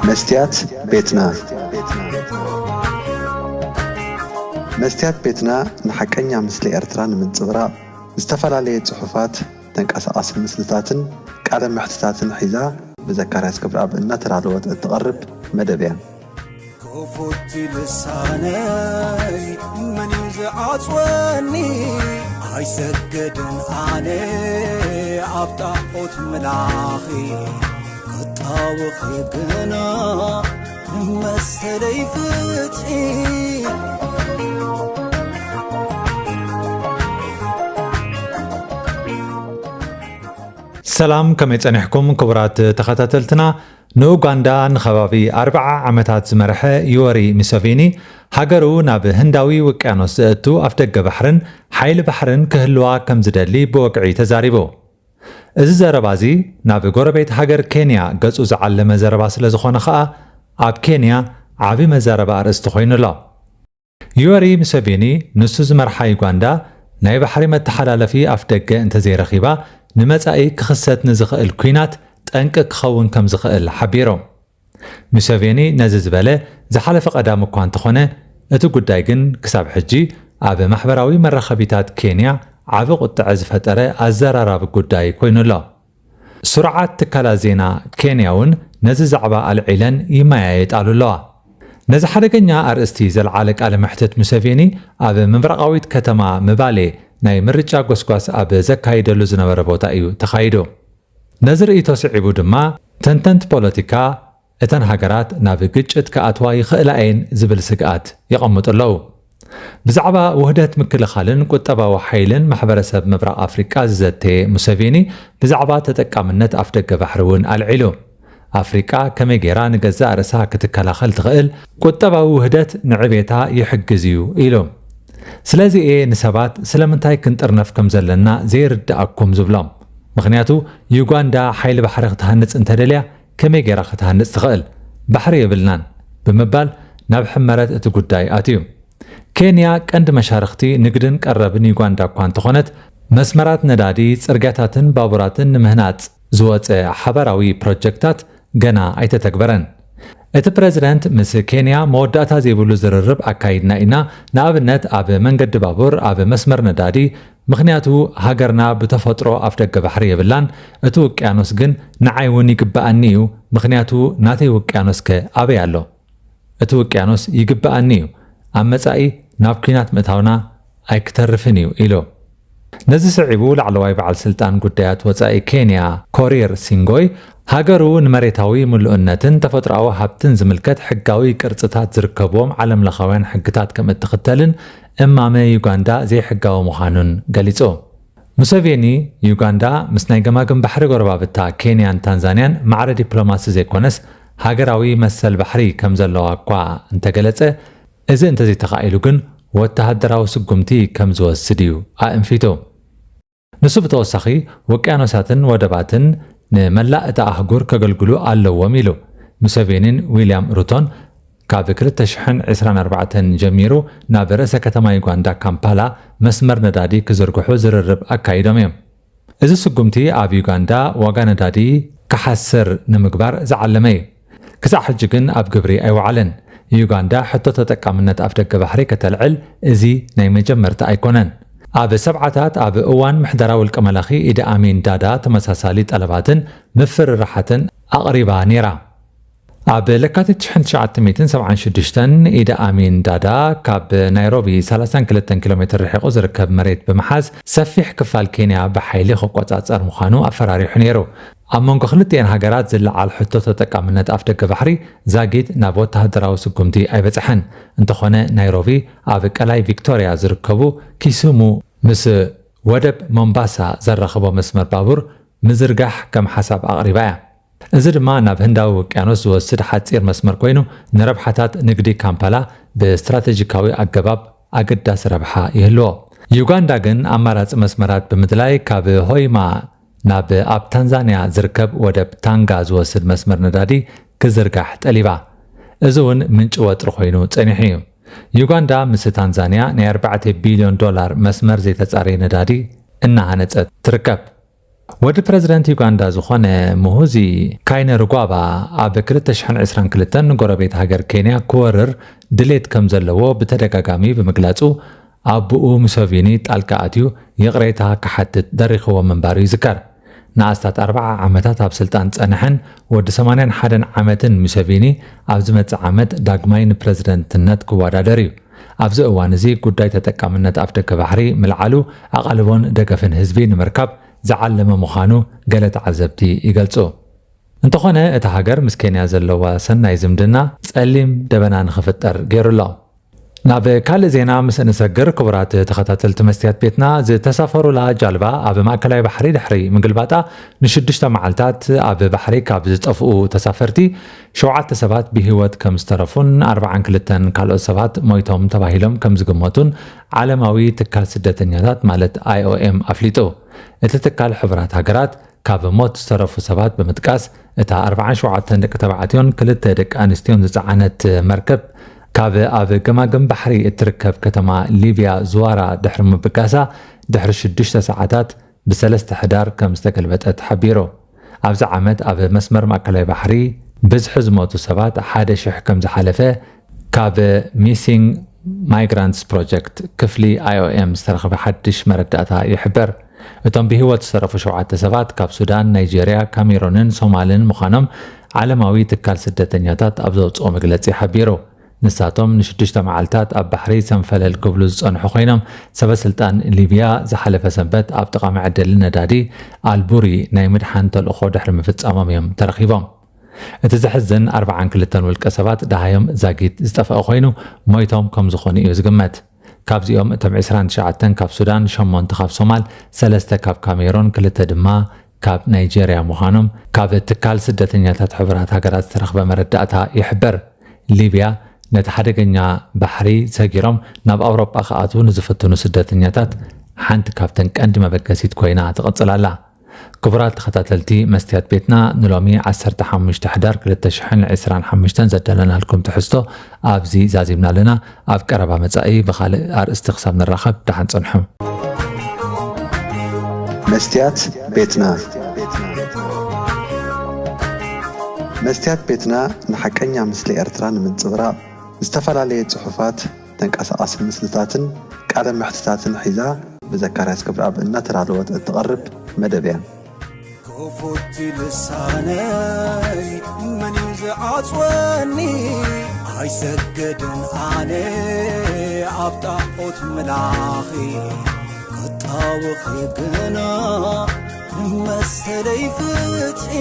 መስትያት ቤትና። መስትያት ቤትና ንሓቀኛ ምስሊ ኤርትራ ንምንጽብራቕ ዝተፈላለየ ጽሑፋት፣ ተንቀሳቓሲ ምስልታትን ቃለ መሕትታትን ሒዛ ብዘካርያስ ክብረኣብ እናተዳለወት እትቐርብ መደብ እያ። ክፉት ልሳነይ መን እዩ ዝዓጽወኒ? ኣይሰግድን ኣነ ኣብ ጣዖት ምላኺ፣ ክጣወኺ ግና ንመሰለይ ፍትሒ። ሰላም፣ ከመይ ጸኒሕኩም ክቡራት ተኸታተልትና? ንኡጋንዳ ንኸባቢ ኣርብዓ ዓመታት ዝመርሐ ዩወሪ ሙሰቪኒ፣ ሃገሩ ናብ ህንዳዊ ውቅያኖስ ዘእቱ ኣፍደገ ባሕርን ሓይሊ ባሕርን ክህልዋ ከም ዝደሊ ብወግዒ ተዛሪቡ። እዚ ዘረባ እዚ ናብ ጎረቤት ሃገር ኬንያ ገጹ ዝዓለመ ዘረባ ስለ ዝኾነ ኸኣ፣ ኣብ ኬንያ ዓቢ መዛረቢ ኣርእስቲ ኮይኑ ኣሎ። ዩወሪ ሙሰቪኒ፣ ንሱ ዝመርሓ ዩጋንዳ ናይ ባሕሪ መተሓላለፊ ኣፍደገ እንተዘይረኺባ፣ ንመጻኢ ክኽሰት ንዝኽእል ኲናት ጠንቂ ክኸውን ከም ዝኽእል ሓቢሩ። ሙሰቬኒ ነዚ ዝበለ ዝሓለፈ ቀዳም እኳ እንተኾነ፣ እቲ ጉዳይ ግን ክሳብ ሕጂ ኣብ ማሕበራዊ መራኸቢታት ኬንያ ዓቢ ቁጥዐ ዝፈጠረ ኣዘራራቢ ጉዳይ ኮይኑ ኣሎ። ስሩዓት ትካላት ዜና ኬንያ እውን ነዚ ዛዕባ ኣልዒለን ይመያየጣሉ ኣለዋ። ነዚ ሓደገኛ ኣርእስቲ ዘልዓለ ቃለ መሕትት ሙሰቬኒ ኣብ ምብራቓዊት ከተማ ምባሌ ናይ ምርጫ ጎስጓስ ኣብ ዘካይደሉ ዝነበረ ቦታ እዩ ተኻይዱ። ነዚ ርእይቶ ስዒቡ ድማ፣ ተንተንቲ ፖለቲካ፣ እተን ሃገራት ናብ ግጭት ክኣትዋ ይኽእላ እየን ዝብል ስግኣት የቐምጡ ኣለዉ። ብዛዕባ ውህደት ምክልኻልን ቁጠባዊ ሓይልን ማሕበረሰብ ምብራቕ ኣፍሪቃ ዝዘተየ ሙሰቬኒ፣ ብዛዕባ ተጠቃምነት ኣፍደገ ባሕሪ እውን ኣልዒሉ። ኣፍሪቃ ከመይ ገይራ ንገዛእ ርእሳ ክትከላኸል ትኽእል? ቁጠባዊ ውህደት ንዕቤታ ይሕግዝ እዩ ኢሉ። ስለዚ እየ ንሰባት ስለምንታይ ክንጥርነፍ ከም ዘለና ዘይርድኣኩም ዝብሎም። ምኽንያቱ ዩጋንዳ ሓይሊ ባሕሪ ክትሃንጽ እንተደልያ ከመይ ገይራ ክትሃንጽ ትኽእል? ባሕሪ የብልናን ብምባል ናብ ሕመረት እቲ ጉዳይ ኣትዩ። ኬንያ ቀንዲ መሻርኽቲ ንግድን ቀረብን ዩጋንዳ እኳ እንተኾነት፣ መስመራት ነዳዲ፣ ጽርግያታትን ባቡራትን ንምህናጽ ዝወጸ ሓባራዊ ፕሮጀክታት ገና ኣይተተግበረን። እቲ ፕረዚደንት ምስ ኬንያ መወዳእታ ዘይብሉ ዝርርብ ኣካይድና ኢና፣ ንኣብነት ኣብ መንገዲ ባቡር፣ ኣብ መስመር ነዳዲ፣ ምኽንያቱ ሃገርና ብተፈጥሮ ኣፍደገ ባሕሪ የብላን፣ እቲ ውቅያኖስ ግን ንዓይ እውን ይግበኣኒ እዩ፣ ምኽንያቱ ናተይ ውቅያኖስከ ኣበይ ኣሎ? እቲ ውቅያኖስ ይግበኣኒ እዩ፣ ኣብ መጻኢ ናብ ኲናት ምእታውና ኣይክተርፍን እዩ ኢሉ። ነዚ ስዒቡ ላዕለዋይ በዓል ስልጣን ጉዳያት ወጻኢ ኬንያ ኮሪር ሲንጎይ፣ ሃገሩ ንመሬታዊ ምሉእነትን ተፈጥሮኣዊ ሃብትን ዝምልከት ሕጋዊ ቅርጽታት ዝርከብዎም ዓለምለኻውያን ሕግታት ከም እትኽተልን እማመ ዩጋንዳ ዘይሕጋዊ ምዃኑን ገሊጹ። ሙሰቬኒ፣ ዩጋንዳ ምስ ናይ ገማግም ባሕሪ ጎረባብታ ኬንያን ታንዛንያን ማዕረ ዲፕሎማሲ ዘይኮነስ ሃገራዊ መሰል ባሕሪ ከም ዘለዋ እኳ እንተገለጸ፣ እዚ እንተዘይተኻኢሉ ግን ወተሃደራዊ ስጉምቲ ከም ዝወስድ እዩ ኣእንፊቱ። ንሱ ብተወሳኺ፣ ውቅያኖሳትን ወደባትን ንመላእ እታ ኣህጉር ከገልግሉ ኣለዎም ኢሉ። ሙሰቬኒን ዊልያም ሩቶን ካብ ክልተ ሽሕን ዕስራን ኣርባዕተን ጀሚሩ ናብ ርእሰ ከተማ ዩጋንዳ ካምፓላ መስመር ነዳዲ ክዝርግሑ ዝርርብ ኣካይዶም እዮም። እዚ ስጉምቲ ኣብ ዩጋንዳ ዋጋ ነዳዲ ክሓስር ንምግባር ዝዓለመ እዩ። ክሳዕ ሕጂ ግን ኣብ ግብሪ ኣይወዓለን። ዩጋንዳ ሕቶ ተጠቃምነት ኣፍደገ ባሕሪ ከተልዕል እዚ ናይ መጀመርታ ኣይኮነን። ኣብ ሰብዓታት ኣብ እዋን ምሕደራ ውልቀ መላኺ ኢዲ ኣሚን ዳዳ ተመሳሳሊ ጠለባትን ምፍርራሓትን ኣቕሪባ ነይራ። ኣብ ለካቲት ሽሕን ትሽዓተ ሚእትን ሰብዓን ሽዱሽተን ኢዲ ኣሚን ዳዳ ካብ ናይሮቢ ሰላሳን ክልተን ኪሎ ሜትር ርሒቑ ዝርከብ መሬት ብምሓዝ ሰፊሕ ክፋል ኬንያ ብሓይሊ ክቆጻጸር ምዃኑ ኣፈራሪሑ ነይሩ። ኣብ መንጎ ክልቲኤን ሃገራት ዝለዓል ሕቶ ተጠቃምነት ኣፍደገ ባሕሪ ዛጊት ናብ ወተሃደራዊ ስጉምቲ ኣይበጽሐን። እንተኾነ ናይሮቢ ኣብ ቀላይ ቪክቶርያ ዝርከቡ ኪሱሙ ምስ ወደብ ሞምባሳ ዘራኽቦ መስመር ባቡር ምዝርጋሕ ከም ሓሳብ ኣቕሪባ እያ። እዚ ድማ ናብ ህንዳዊ ውቅያኖስ ዝወስድ ሓጺር መስመር ኮይኑ፣ ንረብሓታት ንግዲ ካምፓላ ብስትራተጂካዊ ኣገባብ ኣገዳሲ ረብሓ ይህልዎ። ዩጋንዳ ግን ኣማራጺ መስመራት ብምድላይ ካብ ሆይማ ናብ ኣብ ታንዛንያ ዝርከብ ወደብ ታንጋ ዝወስድ መስመር ነዳዲ ክዝርጋሕ ጠሊባ። እዚ እውን ምንጪ ወጥሪ ኮይኑ ጸኒሑ እዩ። ዩጋንዳ ምስ ታንዛንያ ናይ ኣርባዕተ ቢልዮን ዶላር መስመር ዘይተጻረየ ነዳዲ እናሃነጸት ትርከብ። ወዲ ፕረዚደንት ዩጋንዳ ዝኾነ ሙሁዚ ካይነ ርጓባ ኣብ ክልተ ሽሕን ዕስራን ክልተን ንጎረቤት ሃገር ኬንያ ክወርር ድሌት ከም ዘለዎ ብተደጋጋሚ ብምግላጹ፣ ኣቦኡ ሙሰቪኒ ጣልቃ ኣትዩ ይቕሬታ ክሓትት ደሪኽዎ ምንባሩ ይዝከር። ንኣስታት ኣርብዓ ዓመታት ኣብ ስልጣን ጸንሐን ወዲ ሰማንያን ሓደን ዓመትን ሙሰቪኒ ኣብ ዝመጽእ ዓመት ዳግማይ ንፕረዚደንትነት ክወዳደር እዩ። ኣብዚ እዋን እዚ ጉዳይ ተጠቃምነት ኣፍደገ ባሕሪ ምልዓሉ ኣቓልቦን ደገፍን ህዝቢ ንምርካብ ዝዓለመ ምዃኑ ገለ ተዓዘብቲ ይገልጹ። እንተኾነ እታ ሃገር ምስ ኬንያ ዘለዋ ሰናይ ዝምድና ጸሊም ደበና ንኽፍጠር ገይሩ ኣሎ። ናብ ካልእ ዜና ምስ እንሰግር፣ ክቡራት ተኸታተልቲ መስትያት ቤትና፣ ዝተሳፈሩላ ጃልባ ኣብ ማእከላይ ባሕሪ ድሕሪ ምግልባጣ ንሽዱሽተ መዓልታት ኣብ ባሕሪ ካብ ዝጠፍኡ ተሳፈርቲ ሸውዓተ ሰባት ብህይወት ከም ዝተረፉን ኣርብዓን ክልተን ካልኦት ሰባት ሞይቶም ተባሂሎም ከም ዝግመቱን ዓለማዊ ትካል ስደተኛታት ማለት ኣይኦኤም ኣፍሊጡ። እቲ ትካል ሕቡራት ሃገራት ካብ ሞት ዝተረፉ ሰባት ብምጥቃስ፣ እታ ኣርብዓን ሸውዓተን ደቂ ተባዕትዮን ክልተ ደቂ ኣንስትዮን ዝጸዓነት መርከብ ካብ ኣብ ገማግም ባሕሪ እትርከብ ከተማ ሊብያ ዝዋራ ድሕሪ ምብጋሳ ድሕሪ ሽዱሽተ ሰዓታት ብሰለስተ ሕዳር ከም ዝተገልበጠት ሓቢሩ። ኣብዚ ዓመት ኣብ መስመር ማእከላይ ባሕሪ ብዝሒ ዝሞቱ ሰባት ሓደ ሽሕ ከም ዝሓለፈ ካብ ሚሲንግ ማይግራንትስ ፕሮጀክት ክፍሊ ኣይኦኤም ዝተረኽበ ሓድሽ መረዳእታ ይሕብር። እቶም ብህይወት ዝተረፉ ሸውዓተ ሰባት ካብ ሱዳን፣ ናይጄርያ፣ ካሜሩንን ሶማልን ምዃኖም ዓለማዊ ትካል ስደተኛታት ኣብ ዘውፅኦ መግለፂ ሓቢሩ። ንሳቶም ንሽዱሽተ መዓልታት ኣብ ባሕሪ ሰንፈለል ክብሉ ዝጸንሑ ኮይኖም፣ ሰበ ስልጣን ሊብያ ዝሓለፈ ሰንበት ኣብ ጥቓ መዐደሊ ነዳዲ ኣልቡሪ ናይ ምድሓን ተልእኾ ድሕሪ ምፍጻሞም እዮም ተረኺቦም። እቲ ዘሕዝን፣ ኣርብዓን ክልተን ውልቀ ሰባት ደሃዮም ዛጊት ዝጠፍአ ኮይኑ፣ ሞይቶም ከም ዝኾኑ እዩ ዝግመት። ካብዚኦም እቶም ዕስራን ትሽዓተን ካብ ሱዳን፣ ሸሞንተ ካብ ሶማል፣ ሰለስተ ካብ ካሜሮን፣ ክልተ ድማ ካብ ናይጄርያ ምዃኖም ካብ ትካል ስደተኛታት ሕቡራት ሃገራት ዝተረኽበ መረዳእታ ይሕበር። ሊብያ ነቲ ሓደገኛ ባሕሪ ሰጊሮም ናብ ኣውሮጳ ክኣትዉ ንዝፍትኑ ስደተኛታት ሓንቲ ካብተን ቀንዲ መበገሲት ኮይና ትቕጽል ኣላ። ክቡራት ተኸታተልቲ መስትያት ቤትና፣ ንሎሚ ዓሰርተ ሓሙሽተ ሕዳር ክልተ ሽሕን ዕስራን ሓሙሽተን ዘዳለናልኩም ትሕዝቶ ኣብዚ ዛዚምና ኣለና። ኣብ ቀረባ መጻኢ ብኻልእ ኣርእስቲ ክሳብ ንራኸብ፣ ደሓን ጽንሑ። መስትያት ቤትና። መስትያት ቤትና ንሓቀኛ ምስሊ ኤርትራ ንምንጽብራቕ፣ ዝተፈላለየ ጽሑፋት፣ ተንቀሳቓሲ ምስልታትን ቃለ መሕትታትን ሒዛ ብዘካርያስ ክብረኣብ እናተዳለወት እትቐርብ መደብ እያ። ክፉት ልሳነይ መን እዩ ዝዓጽወኒ? ኣይሰገድን ኣነ ኣብ ጣዖት ምላኺ፣ ክጣወኺ ግና ንመሰለይ ፍትሒ።